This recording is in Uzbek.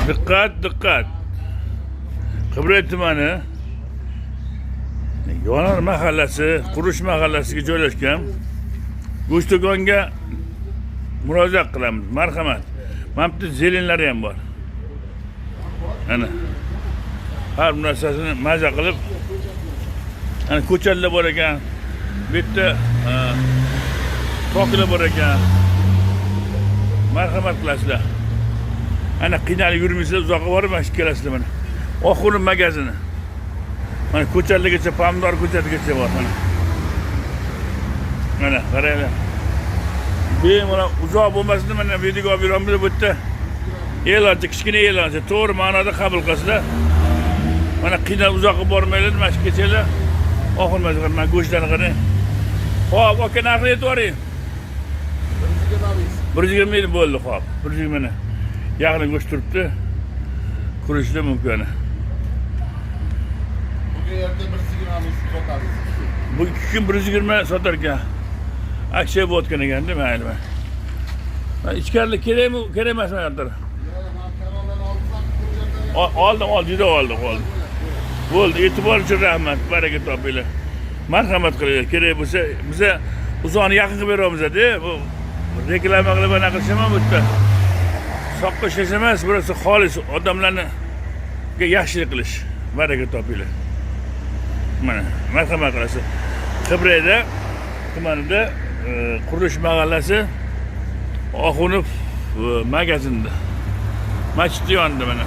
Diqqat, diqqat! Qibray tumani Yonar mahallasi, Qurilish mahallasiga joylashgan go'sht do'konga murojaat qilamiz. Marhamat. Mana bu yerda зелень lari ham bor. Ana. Har bir narsasini maza qilib, ana ko'chatlar bor ekan. Bu yerda toklar bor ekan. Marhamat qilasizlar. Ana qiynalib yurmaysizlar, uzoqqa borib mana shu kelasizlar mana. Oxurin magazini. Mana ko'chatlargacha, pomidor ko'chatigacha bor mana. Mana qaranglar. Bemalol uzoq bo'lmasin, mana videoga olib yuramiz bu yerda. E'loncha, kichkina e'loncha, to'g'ri ma'noda qabul qilasizlar. Mana qiynalib uzoqqa bormanglar, mana shu kechanglar. Oxir mana go'shtlarni qarang. Xo'p, aka, narxini aytib yuboring. 120 ming bo'ldi, xo'p. 120 ming. Yag'li go'sht turibdi. Ko'rishlar mumkin ana. Bugun erta 120 ming sotamiz. Bu 2 kun 120 sotar ekan. Aksiya bo'layotgan ekanda, mayli. Mana ichkarilik kerakmi, kerak emasmi hozir? Oldim, oldim, juda oldim, oldim. Bo'ldi, e'tibor uchun rahmat, baraka topinglar. Marhamat qilinglar, kerak bo'lsa, biza uzoqni yaqin qilib beryapmiz-da, bu reklama qilib anaqa qilishaman bu yerda. Soqqa ishlash emas, burasi xolis odamlarni yaxshilik qilish. Baraka topinglar. Mana, marhamat qilasiz. Qibrayda tumanida Qurilish mahallasi, Oxunov magazinda. Masjidni yonida mana.